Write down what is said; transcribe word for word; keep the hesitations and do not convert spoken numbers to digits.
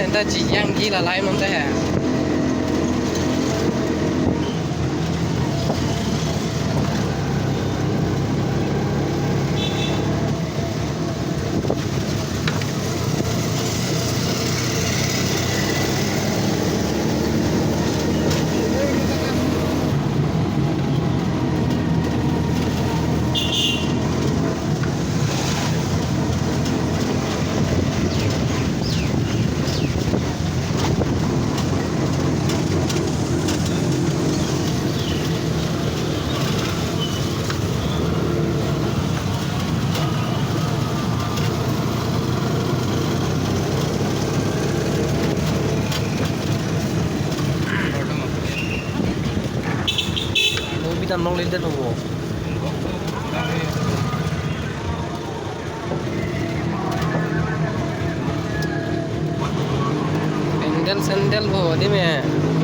Anta chiyang ki lalai non te he. Lo bitan long linte lo. Sandal, sandal bo, di me.